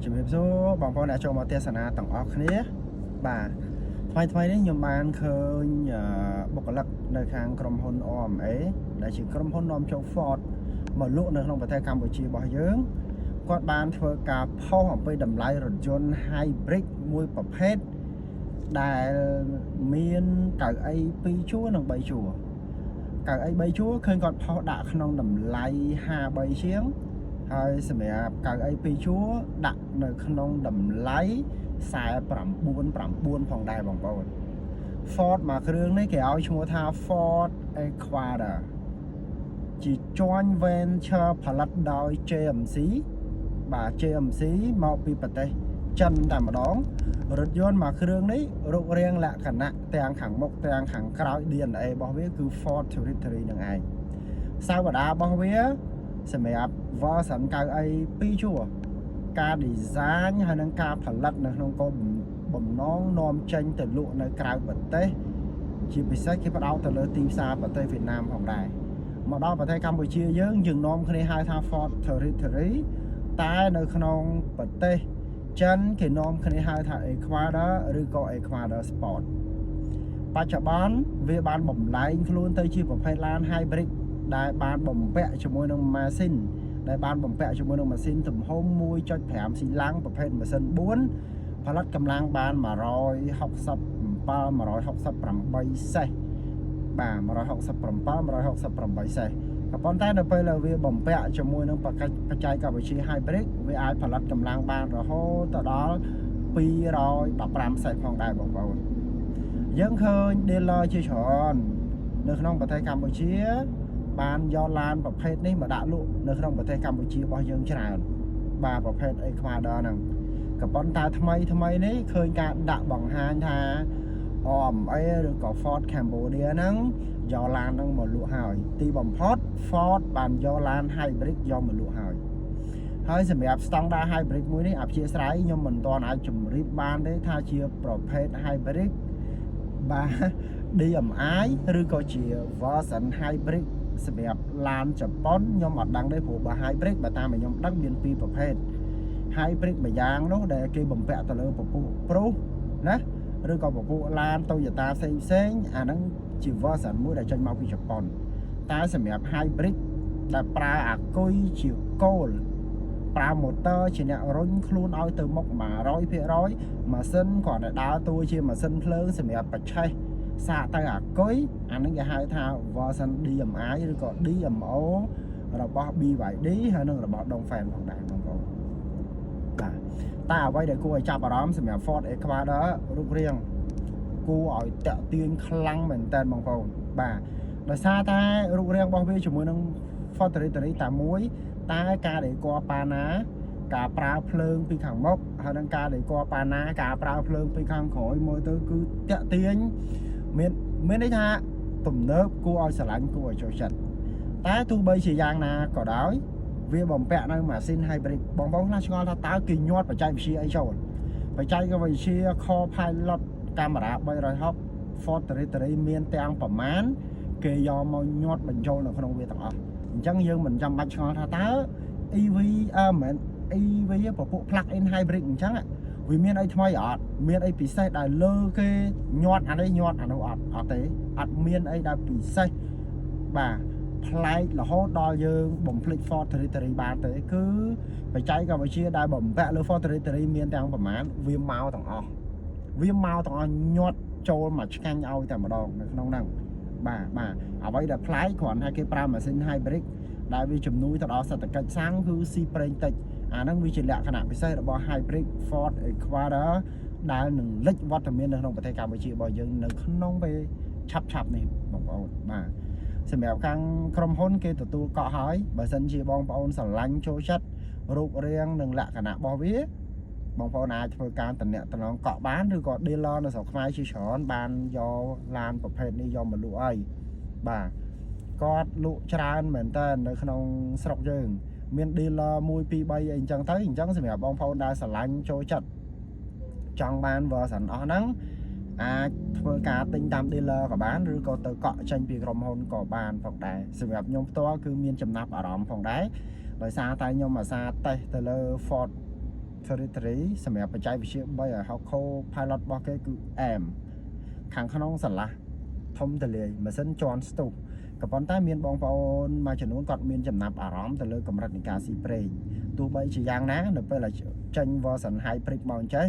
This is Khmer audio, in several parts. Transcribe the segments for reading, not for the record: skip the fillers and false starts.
ជំរាបសួរបងប្អូនអ្នកចូលមកទស្សនាទាំងអស់គ្នាបាទថ្មីថ្មីនេះខ្ញុំបានឃើញអឺបុគ្គលិកនៅខាងក្រុមហ៊ុន OMA ដែលជាក្រុមហ៊ុននាំចូល Ford មកលក់នៅក្នុងប្រទេសកម្ពុជារបស់យើងគាត់បានធ្វើការផុសអំពីតម្លៃរថយន្ត Hybrid មួយប្រភេទដែលមានកៅអី2ជួរនិង3ជួរកៅអី3ជួរឃើញគាត់ផុសដាក់ក្នុងតម្លៃ53ជាង ហើយសម្រាប់កៅអី2ជួរដាក់នៅក្នុងតម្លៃ499ផងដែរបងប្អូន Ford មួយគ្រឿងនេះគេឲ្យឈ្មោះថា Ford Equator ជា joint venture ផលិតដោយ JMC បាទ JMC មកពីប្រទេសចិនតែម្ដងរថយន្តមួយគ្រឿងនេះរូបរាងលក្ខណៈទាំងខាងមុខទាំងខាងក្រោយ DNA របស់វាគឺ Ford Territory នឹងឯងសាវតារបស់វាសម្រាប់ version កៅអី2ជួរការ design ហើយនិងការផលិតនៅក្នុងគោលបំណងនាំចេញទៅលក់នៅក្រៅប្រទេស ជាពិសេសគេផ្ដោតទៅលើទីផ្សារប្រទេសវៀតណាមផងដែរមកដល់ប្រទេសកម្ពុជាយើងយើងនាំគ្នាហៅថា Ford Territory តែនៅក្នុងប្រទេសចិនគេនាំគ្នាហៅថា Equator ឬក៏ Equator Sport បច្ចុប្បន្នវាបានបំលែងខ្លួនទៅជាប្រភេទឡាន hybrid ដែលបានបំពាក់ជាមួយនឹងម៉ាស៊ីនដែលបានបំពាក់ជាមួយនឹងម៉ាស៊ីនទំហំ1.5ស៊ីឡាំងប្រភេទម៉ាស៊ីន4ផលិតកម្លាំងបាន167 168សេះបាទ167 168សេះក៏ប៉ុន្តែនៅពេលដែលវាបំពាក់ជាមួយនឹងបច្ចេកវិទ្យា hybrid វាអាចផលិតកម្លាំងបានរហូតទៅដល់215សេះផងដែរបងប្អូនយើងឃើញ dealer ជាច្រើននៅក្នុងប្រទេសកម្ពុជា បានយកឡានប្រភេទនេះមកដាក់លក់នៅក្នុងប្រទេសកម្ពុជារបស់យើងច្រើនបាទប្រភេទ Equator ហ្នឹងក៏ប៉ុន្តែថ្មីថ្មីនេះឃើញការដាក់បង្ហាញថា OMA ឬក៏ Ford Cambodia ហ្នឹងយកឡានហ្នឹងមកលក់ហើយទីបំផុត Ford បានយកឡាន hybrid យកមកលក់ហើយហើយសម្រាប់ standard hybrid មួយនេះអធ្យាស្រ័យខ្ញុំមិនទាន់អាចជម្រាបបានទេថាជាប្រភេទ hybrid បាទ DMI ឬក៏ជា version hybrid សម្រាប់ឡានជប៉ុនខ្ញុំអត់ដឹងទេព្រោះបើ hybrid បើតាមខ្ញុំដឹងមានពីរប្រភេទ hybrid មួយយ៉ាងនោះដែលគេបំពាក់ទៅលើពពុះប្រុសណាឬក៏ពពុះឡាន Toyota ផ្សេងផ្សេងអាហ្នឹងជា version មួយដែលចេញមកពីជប៉ុនតែសម្រាប់ hybrid ដែលប្រើអាគុយជាគោលប្រើ motor ជាអ្នករុញខ្លួនឲ្យទៅមុខ100%ម៉ាស៊ីនគ្រាន់តែដើរតួជាម៉ាស៊ីនភ្លើងសម្រាប់បច្ឆេះសាកទៅអាគុយអាហ្នឹងគេហៅថា version DMI ឬក៏ DMO របស់ BYD ហើយនិងរបស់ Dongfeng ផងដែរបងប្អូនបាទតែអ្វីដែលគួរឲ្យចាប់អារម្មណ៍សម្រាប់ Ford Equator រូបរាងគួរឲ្យតាក់ទាញខ្លាំងមែនតើបងប្អូនបាទដោយសារតែរូបរាងរបស់វាជាមួយនឹង Ford Territory តែមួយតែការដែលគប៉ាណាការប្រើភ្លើងពីខាងមុខហើយនឹងការដែលគប៉ាណាការប្រើភ្លើងពីខាងក្រោយមើលទៅគឺតាក់ទាញមានមានន័យថាទំនើបគួរឲ្យស្រឡាញ់គួរឲ្យចូលចិត្តតែទោះបីជាយ៉ាងណាក៏ដោយវាបំពាក់នៅម៉ាស៊ីន hybrid បងប្អូនខ្លះឆ្ងល់ថាតើគេញាត់បច្ចេកវិទ្យាអីចូលបច្ចេកវិទ្យា Copilot កាមេរ៉ា360 Ford Territory មានទាំងប្រមាណគេយកមកញាត់បញ្ចូលនៅក្នុងវាទាំងអស់អញ្ចឹងយើងមិនចាំបាច់ឆ្ងល់ថាតើ EV អឺមិនមែន EV ពពួក plug in hybrid អញ្ចឹងវាមានអីថ្មីអត់មានអីពិសេសដែលលើគេញាត់អានេះញាត់អានោះអត់អត់ទេអត់មានអីដែលពិសេសបាទប្លែករហូតដល់យើងបំភ្លេច Ford Territory បានទេគឺបច្ចេកវិទ្យាដែលបំពាក់លើ Ford Territory មានទាំងប្រមាណវាមកទាំងអស់វាមកទាំងអស់ញាត់ចូលមកឆ្ងាញ់ឲ្យតែម្ដងនៅក្នុងហ្នឹងបាទបាទអ្វីដែលប្លែកគ្រាន់តែគេប្រើម៉ាស៊ីន hybrid ដែលវាជំនួយទៅដល់សេដ្ឋកិច្ចសាំងគឺស៊ីប្រេងតិចអាហ្នឹងវាជាលក្ខណៈពិសេសរបស់ Hybrid Ford Equator ដែលនឹងលេចវត្តមាននៅក្នុងប្រទេសកម្ពុជារបស់យើងនៅក្នុងពេលឆាប់ឆាប់នេះបងប្អូនបាទសម្រាប់ខាងក្រុមហ៊ុនគេទទួលកក់ហើយបើសិនជាបងប្អូនស្រឡាញ់ចូលចិត្តរូបរាងនិងលក្ខណៈរបស់វាបងប្អូនអាចធ្វើការតំណាក់តំណងកក់បានឬក៏ dealer នៅស្រុកខ្មែរជាច្រើនបានយកឡានប្រភេទនេះយកមកលក់ហើយបាទគាត់លក់ច្រើនមែនតើនៅក្នុងស្រុកយើង មាន dealer 1 2 3អីអញ្ចឹងទៅអញ្ចឹងសម្រាប់បងប្អូនដែលស្រឡាញ់ចូលចិត្តចង់បាន version អស់ហ្នឹងអាចធ្វើការទិញតាម dealer ក៏បានឬក៏ទៅកក់ចេញពីក្រុមហ៊ុនក៏បានផងដែរសម្រាប់ខ្ញុំផ្ទាល់គឺមានចំណាប់អារម្មណ៍ផងដែរដោយសារតែខ្ញុំអាសាតេស្តទៅលើ Ford Territory សម្រាប់បច្ចេកវិទ្យា360 Co-Pilot របស់គេគឺអែមខាងក្នុងស្រឡះធំទលាយម៉ាស៊ីនជាន់ស្ទុះក៏ប៉ុន្តែមានបងប្អូនមួយចំនួនគាត់មានចំណាប់អារម្មណ៍ទៅលើកម្រិតនៃការស៊ីប្រេងទោះបីជាយ៉ាងណានៅពេលដែលចេញ version hybrid មកអញ្ចេះ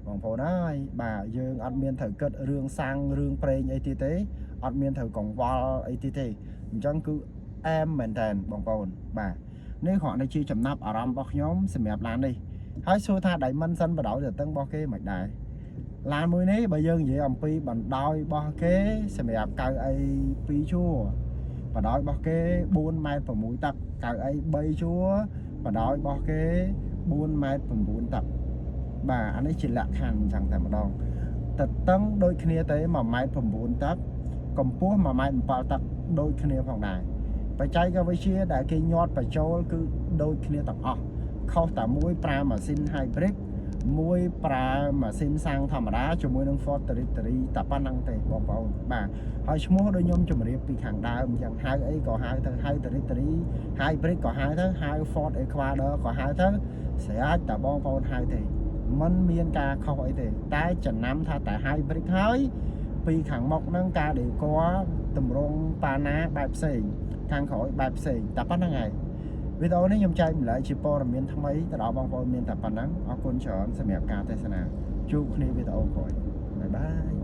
បងប្អូនអើយបាទយើងអត់មានត្រូវគិតរឿងសាំងរឿងប្រេងអីទៀតទេអត់មានត្រូវកង្វល់អីទៀតទេអញ្ចឹងគឺអែមមែនតើបងប្អូនបាទនេះគ្រាន់តែជាចំណាប់អារម្មណ៍របស់ខ្ញុំសម្រាប់ឡាននេះហើយសួរថា dimension បណ្ដោយទៅតឹងរបស់គេមិនដែរឡានមួយនេះបើយើងនិយាយអំពីបណ្ដោយរបស់គេសម្រាប់កៅអី2ជួរបណ្ដោយរបស់គេ4ម៉ែត្រ6តឹកកៅអី3ជួរបណ្ដោយរបស់គេ4ម៉ែត្រ9តឹកបាទអានេះជាលក្ខខណ្ឌអញ្ចឹងតែម្ដងតតឹងដូចគ្នាទេ1ម៉ែត្រ9តឹកកម្ពស់1ម៉ែត្រ7តឹកដូចគ្នាផងដែរបច្ចេកវិទ្យាដែលគេញាត់បញ្ចូលគឺដូចគ្នាទាំងអស់ខុសតែមួយប្រើម៉ាស៊ីន hybrid មួយប្រើម៉ាស៊ីនសាំងធម្មតាជាមួយនឹង Ford Territory តែប៉ុណ្ណឹងទេបងប្អូនបាទហើយឈ្មោះដូចខ្ញុំជម្រាបពីខាងដើមអញ្ចឹងហៅអីក៏ហៅទៅហៅ Territory Hybrid ក៏ហៅទៅហៅ Ford Equator ក៏ហៅទៅស្រេចតែបងប្អូនហៅទេมันមានការខុសអីទេតែចំណាំថាតែ hybrid ហើយពីខាងមុខហ្នឹងការ decor តម្រងប៉ាណាបែបផ្សេងខាងក្រោយបែបផ្សេងតែប៉ុណ្ណឹងហើយវីដេអូនេះខ្ញុំចែកម្លែកជាព័ត៌មានថ្មីទៅដល់បងប្អូនមានតែប៉ុណ្ណឹងអរគុណច្រើនសម្រាប់ការទស្សនាជួបគ្នាវីដេអូក្រោយ bye bye.